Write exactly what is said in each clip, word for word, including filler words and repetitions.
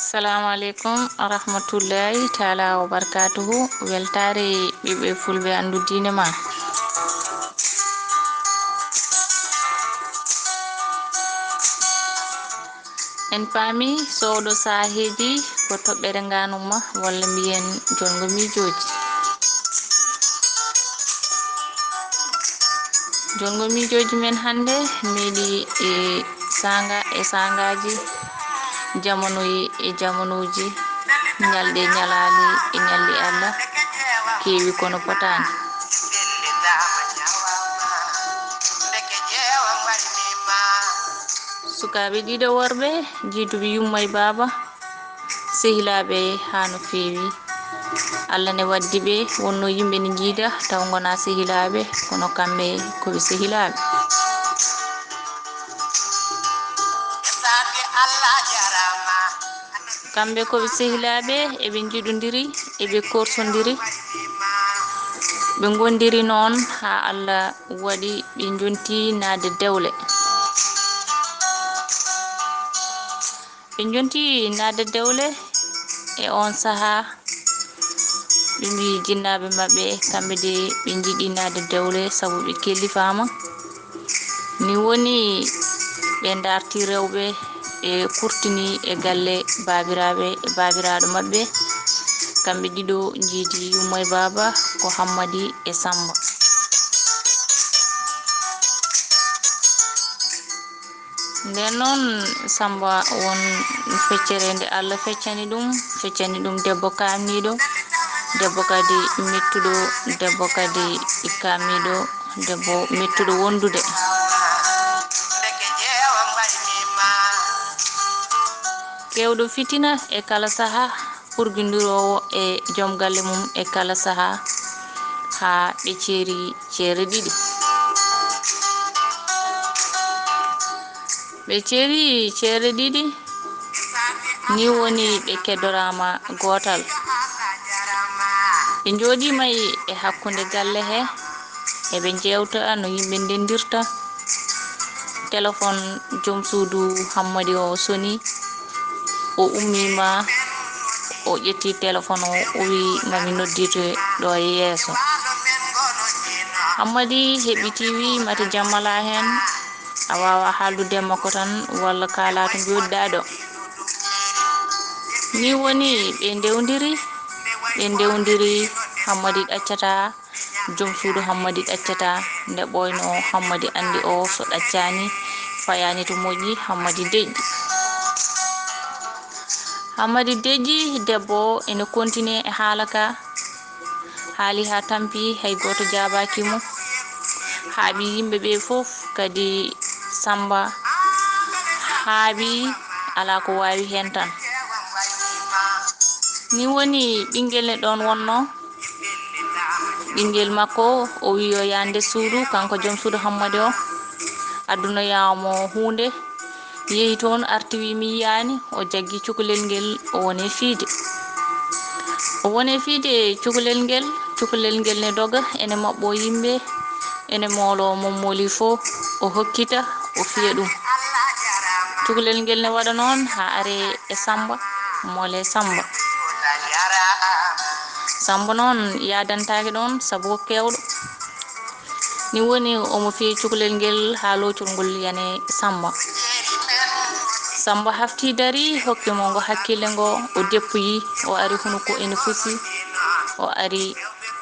Assalamu aleykum wa rahmatullahi taala wa barakatuhu. Weltaare ɓiɓɓe fulɓe anndu diine ma. En paami soodo saaheeji ko toɓɓere nganumma walla mbiyen jongo miijooji. Jongo miijooji men hannde meeɗi e saanga e saangaaji, jamanuuji e jamanuuji, ñalɗi e ñalaali e ñalɗi Allah keewi kono potaani. Sukaaɓe ɗiɗo worɓe jiiduɓe yumma e baaba, sehilaaɓe haa no feewi. Allah ne waddi ɓe, wonno yimɓe ne njiida taw ngona sehilaaɓe, kono kamɓe ko ɓe sehilaaɓe. Kamɓe ko ɓe sehilaaɓe, eɓe njiɗondiri, eɓe korsondiri. Ɓe ngondiri noon haa Allah waɗi ɓe njonti naade dewle. Ɓe njonti naade dewle e oon sahaa. Ɓe mbii jinnaaɓe maɓɓe, kamɓe de ɓe njiɗi naade dewle sabu ɓe kellifaama. Ni woni ɓe ndarti rewɓe, ɓe kurtini e galle baabiraaɓe e baabiraaɗo maɓɓe. Kamɓe ɗiɗo njiidi yumma e baaba ko Hammadi e Samba. Nden noon Samba won feccere nde Allah feccani ɗum, feccani ɗum debbo kaamniiɗo, debbo kadi mettuɗo, debbo kadi kaamniiɗo, debbo mettuɗo wondude. Keewɗo fitina e kala sahaa, purgindiroowo e joom galle mum e kala sahaa, haa ɓe ceeri ceere ɗiɗi. Ɓe ceeri ceere ɗiɗi, ni woni ɓe keddoraama gootal. Ɓe njooɗiima e hakkunde galle he, eɓe njeewta no yimɓe ndendirta. Telefon joom suudu Hammadi o soni. O ummiima, o ƴetti telefon o, o wi, "Ma mi noddite ɗo e yeeso." Hammadi heɓɓiti wi, "Mate jam alaa heen, a waawaa haaldude e makko tan, walla kaalaa to njooɗiɗaa ɗo." Ni woni ɓe ndewndiri, ɓe ndewndiri, Hammadi ɗaccataa. Joom suudu Hammadi ɗaccataa, nde ɓooynoo Hammadi anndi o so ɗaccaani, fayaani to moƴƴi, Hammadi deƴƴi. Hammadi deƴƴi, debbo o ene kontinee e haala ka, haali haa tampi, hay gooto jaabaaki mo. Haaɓi yimɓe ɓe fof kadi Samba haaɓi, alaa ko waawi heen tan. Ni woni ɓinngel ne ɗoon wonnoo. Ɓinngel makko, o wi yo yaande suudu, kanko joom suudu Hammadi o, addunoyaa mo huunde. Yehi toon, arti wi mi yiyaani, o jaggi cukalel ngel, o woni e fiide. O woni e fiide cukalel ngel, cukalel ngel ne doga, ene maɓɓo yimɓe, ene moolo mo mooli fof, o hokkita, o fiya ɗum. Cukalel ngel ne waɗa noon haa are e Samba, moole Samba. Samba noon yaadantaake ɗoon sabu ko keewɗo. Ni woni omo fiya cukalel ngel haa loocol ngol yani Samba. Samba hafti dari, hokki mo ngo hakkille ngo, o deppoyi, o ari hunuko ene fusi, o ari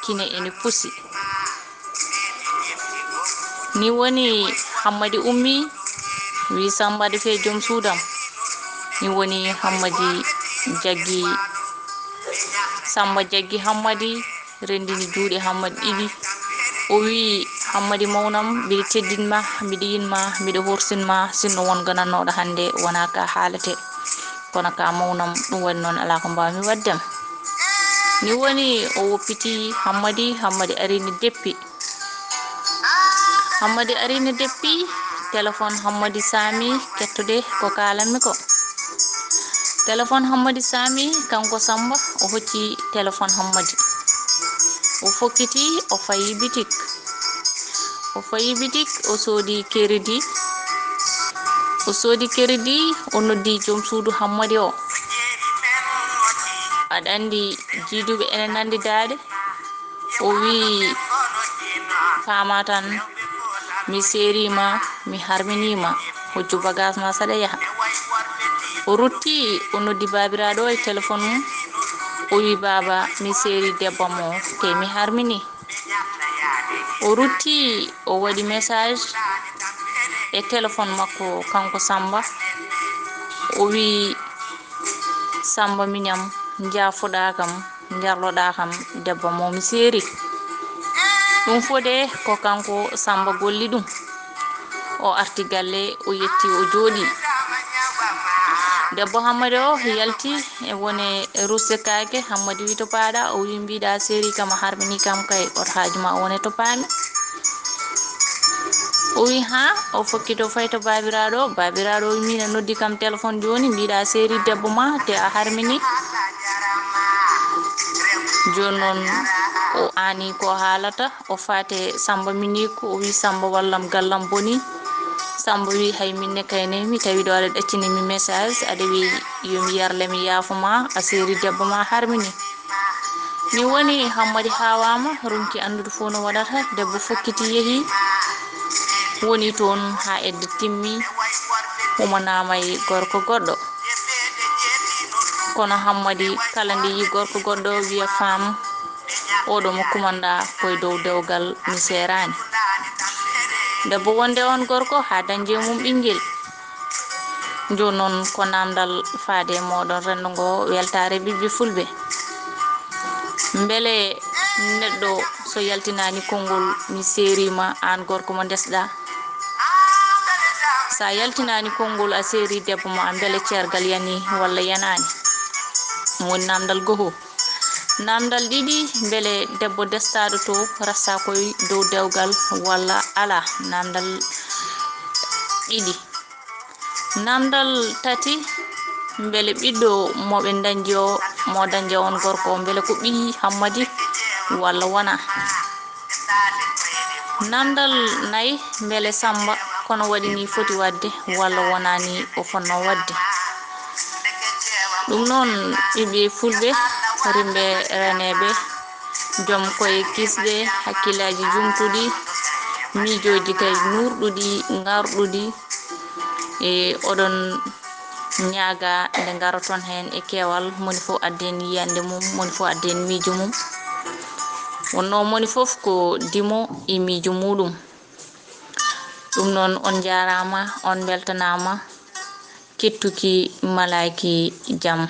kine ene pusi. Ni woni Hammadi ummi, wi, "Samba, aɗa fiya joom suudam?" Ni woni Hammadi jaggi, Samba jaggi Hammadi, renndini juuɗe Hammadi ɗiɗi. O wi, "Hammadi mawnam, mbiɗa teddin ma, mbiɗa yiɗ ma, mbiɗa horsin ma, sinno won ganannooɗo hannde wonaa ka haalete. Kono ka mawnam, ɗum waɗi noon alaa ko mbaawmi waɗde ma." Ni woni o woppiti Hammadi, Hammadi ari ne deppi. Hammadi ari ne deppi, telefon Hammadi saami, kettude ko kaalanmi ko. Telefon Hammadi saami, kanko Samba, o hocci telefon Hammadi. O fokkiti, o fayi bitik. O fayi bitik, o soodi keredi. O soodi keredi, o noddi joom suudu Hammadi o. Aɗa anndi, jiiduɓe ene nanndi daaɗe. O wii, "Faama tan, mi seeriima, mi harminiima, hoccu bagaas ma saɗa yaha." O rutti, o noddi baabiraaɗo e telefon mum. O wii, "Baaba, mi seeri debbo mo, te mi harmini." O rutti, o waɗi message e telefon makko, kanko Samba. O wii, "Samba miñam, njaafoɗaa kam, njarloɗaa kam debbo mo mi seeri." Ɗum fof de ko kanko Samba golli ɗum. O arti galle, o yetti, o jooɗi. Debbo Hammadi o yalti, e wone russe kaake. Hammadi wi, "To paaɗa?" O wi, "Mbiɗa seeri kam, a harmini kam kay, oto haaju ma wone to paami." O wi, "Ha?" O fokkito fay to baabiraaɗo. Baabiraaɗo o wi, "Min a noddi kam telefon jooni, mbiɗa seeri debbo ma, te a harmini." Jooni noon o aani ko haalata, o faate Samba mini ko, o wi, "Samba, wallam gallam boni." Samba wi, "Hay minne kayne, mi tawi ɗo aɗa ɗaccini mi message, aɗa wi yo mi yarle, mi yaafo ma, a seeri debbo ma harmini." Mi woni Hammadi haawaama, ronki anndude fof no waɗata. Debbo fokkiti yehi, woni toon haa edde timmi, humanaama e gorko goɗɗo. Kono Hammadi kala nde yi gorko goɗɗo wiya, "Faam, oɗo mo kumanɗa koye dow dewgal mi seeraani." Debbo wonde on gorko haa dañde e mum ɓinngel. Jooni noon ko naamndal faade e mooɗon renndo ngo, weltaare ɓiɓɓe fulɓe. Mbele neɗɗo so yaltinaani konngol, "Mi seeriima, aan gorko mo ndesɗa." Sa yaltinaani konngol, a seeri debbo ma, mbele ceergal yani walla yanaani? Ɗum woni naamndal goho. Naamndal ɗiɗi, mbele debbo destaaɗo to rasta koye dow dewgal walla alaa? Naamndal ɗiɗi. Naamndal tati, mbele ɓiɗɗo mo ɓe dañdi o, mo dañde on gorko o, mbele ko ɓiyi Hammadi walla wonaa? Naamndal nayi, mbele Samba kono waɗi ni foti waɗde walla wonaa ni o fotnoo waɗde? Ɗum noon, ɓiɓɓe fulɓe, rimɓe reneeɓe, joom koye kisɗe, hakkillaaji jumtuɗi, miijooji kay nuurɗuɗi, ngarɗuɗi, e oɗon ñaaga nde ngaroton heen e keewal, moni fof adden yiyannde mum, moni fof adden miijo mum. Wonno moni fof ko dimo e miijo muɗum. Ɗum noon, on njaaraama, on mbeltanaama kettuki malaaki jam.